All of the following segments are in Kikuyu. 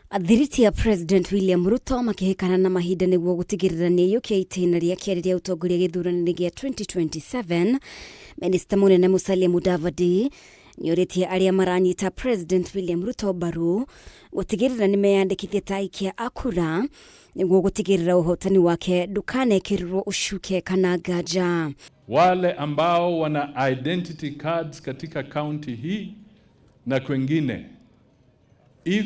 Athiriti ya President William Ruto makĩhĩkana na mahinda nĩguo gũtigĩrĩra nĩaiyũkia itĩna rĩa kerĩ rĩa ũtongoria gĩthurano-inĩ gĩa 2027. Minista mũnene Musalia Mudavadi nĩorĩtie arĩa maranyita President William Ruto mbaru gũtigĩrĩra nĩmeyandĩkithia ta aikia a kura nĩguo gũtigĩrĩra ũhotani wake ndũkanekĩrĩrwo ũcuke kana nganja. Wale ambao wana identity cards katika kaunti hii na kwengine, if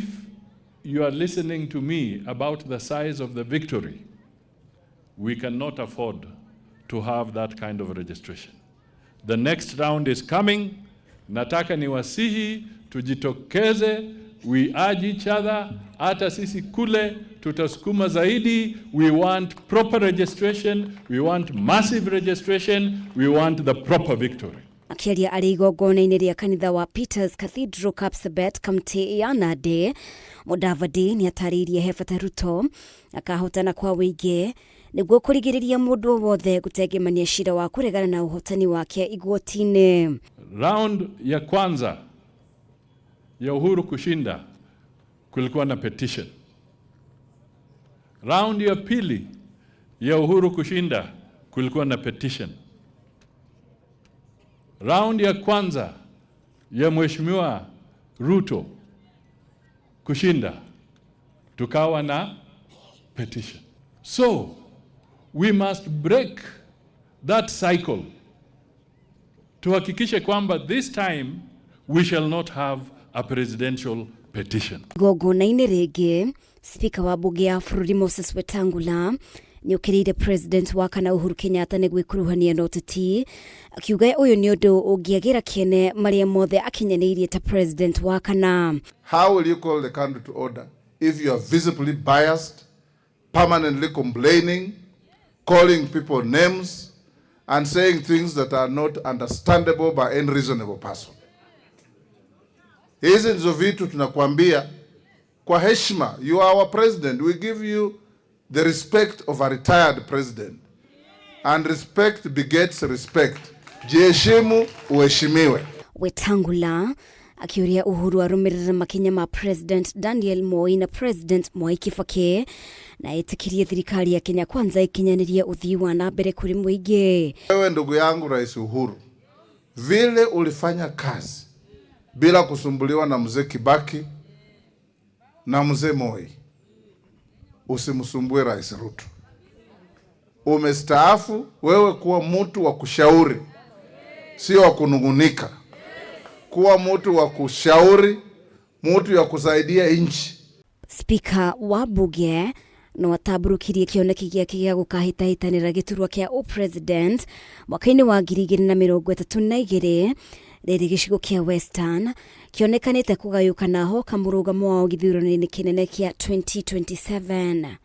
you are listening to me about the size of the victory, we cannot afford to have that kind of registration. The next round is coming. Nataka niwasihi tujitokeze, we urge each other. Hata sisi kule tutasukuma zaidi. We want proper registration, we want massive registration, we want the proper victory. Akĩaria arĩ igongona-inĩ rĩa kanitha wa Peters Cathedral, Kapsabet, kaunti ya Nandi, Mudavadi nĩ atarĩirie he bata Ruto akahotana kwa wĩingĩ nĩguo kũrigĩrĩria mũndũ o wothe gũtengemania cira wa kũregana na ũhotani wake igoti-inĩ. Round ya kwanza ya Uhuru kushinda kulikuwa na petition. Round ya pili ya Uhuru kushinda kulikuwa na petition. Round ya kwanza ya Mheshimiwa Ruto kushinda tukawa na petition. So we must break that cycle. Tuhakikishe kwamba this time we shall not have a presidential petition. Igongona-inĩ rĩngĩ, Spika wa mbunge ya bũrũri Moses Wetangula nĩokĩrĩire President wa kana Uhuru Kenyatta nĩ gwĩkuruhania na ũteti, akiuga ũyũ nĩ ũndũ ũngĩagĩra kĩene marĩa mothe akinyanĩirie ta President wa kana. How will you call the country to order if you are visibly biased, permanently complaining, calling people names, and saying things that are not understandable by any reasonable person? Hizi ndizo vitu tunakuambia kwa heshima. You are our president. We give you the respect of a retired president. And respect begets respect. Jiheshimu, uheshimiwe. Wetangula akĩũria Uhuru arũmĩrĩre makinya ma President Daniel Moi na President Mwai Kibaki na ĩtĩkĩrie thirikari ya Kenya Kwanza ĩkinyanĩrie ũthii wa na mbere kũrĩ mũingĩ. Wewe ndugu yangu Rais Uhuru, vile ulifanya kazi bila kusumbuliwa na mzee Kibaki na mzee Moi, usimsumbue Rais Ruto. Umestaafu wewe, kuwa mtu wa kushauri, sio wa kunungunika. Kuwa mtu wa kushauri, mtu ya kusaidia nchi. Spika wa mbunge no atambũrũkirie kĩoneki gĩake gĩa gũkahĩtahĩtanĩra gĩturwa kĩa ũpresident mwaka-inĩ wa 2032, rĩrĩ gĩcigo kĩa Western kĩonekanĩte kũgayũkana hoka mũrũgamo wao gĩthurano-inĩ kĩnene kĩa 2027.